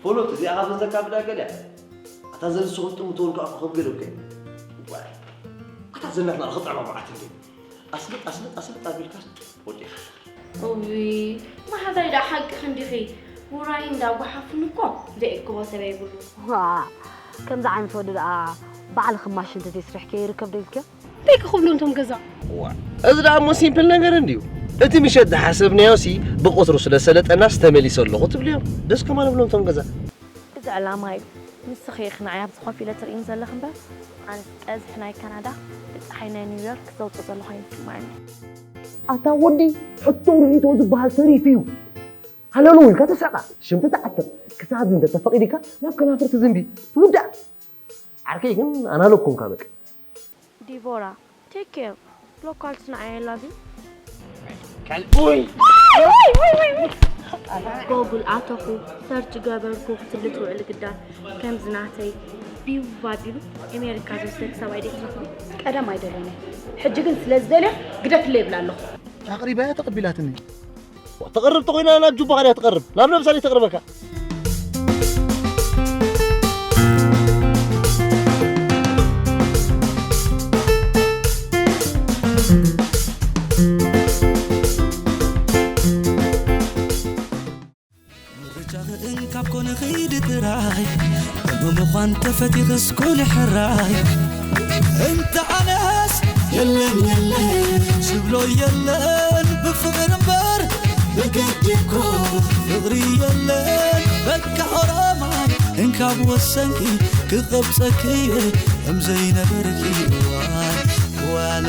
በሎ፣ እዚኣ ካብ ዘካብዳ ገለ እያ። ኣታ ዘንስኹም ጥምትውን ከዓ ክኸብ ገለ እኮ እዩ። ዋይ፣ ኣታ ዘናትና ክጥዕማ መዓት እንዴ። ኣስልጥ፣ ኣስልጥ፣ ኣስልጥ ኣቢልካ ወዲኻ። እውይ፣ መሓዛይ ደኣ ሓቂ ክንዲኺ። ውራይ እንዳ ጓሓፉን እኮ ዘይእክቦ ሰብ የብሉ። ዋ፣ ከምዚ ዓይነት ወዲ ደኣ ባዕልኺ ማሽን ተዘይስርሕኪ ይርከብ ዶ ኢልክዮ? እንታይ ክኽብሉ እንቶም ገዛ? ዋ፣ እዚ ደኣ እሞ ሲምፕል ነገር እንድዩ። እቲ ምሸት ዝሓሰብናዮሲ ብቁጽሩ ስለ ሰለጠናስ ተመሊሰ ኣለኹ ትብልዮም። ደስ ከማን ብሎም እቶም ገዛ። እዚ ዕላማ እዩ። ንስኺ ኢኺ ንዓይ ኣብዚ ኮፍ ኢለ ትርእይኒ ዘለኺ እምበር፣ ኣነስ ቀዝሒ ናይ ካናዳ፣ ጸሓይ ናይ ኒውዮርክ ዘውጽእ ዘለኹ ኣይስምዓኒ። ኣታ ወዲ፣ ሕቶ ርእይቶ ዝበሃል ተሪፉ እዩ። ሃለሉ ኢልካ ተሳቓ፣ ሽም ትተዓተብ፣ ክሳብ ዝንተ ተፈቒድካ ናብ ከናፍር ትዝንቢ፣ ትውዳእ። ዓርከይ ግን ኣናለብ ኮንካ በቃ። ዲቦራ፣ ቴክ ኬር፣ ሎካልስ ንዓይ ኣይ ላቭ ዩ። ከልቡይ። ጎግል ኣተኹ፣ ሰርች ገበርኩ ክትብል ትውዕል ግዳ። ከምዚ ናተይ ቢው ኣቢሉ ኣሜሪካ ዝወስደክ ሰብኣይ ደይትረኽቢ። ቀደም ኣይደለነ፣ ሕጂ ግን ስለ ዝደልዮ ግደፍለይ ይብላ ኣለኹ። ኣቕሪባያ ተቐቢላትኒ። ተቕርብ ተኾይና ናብ ጁባኻ ድያ ትቐርብ? ናብ ነብሳ ድያ ተቕርበካ? ምርጫኽን ካብ ኮነ ኺድ ጥራይ፣ ብምዃን ተፈቲኽስ ኩን ሕራይ። እንተ ኣነስ የለን የለን ዝብሎ የለን ብፍቕሪ እምበር ብግዲ እኮ ፍቕሪ የለን። በቃ ኦሮማይ እንካብ ወሰንኪ ክቐብጸኪ እየ ከም ዘይነበርኪ እዋን ዋለ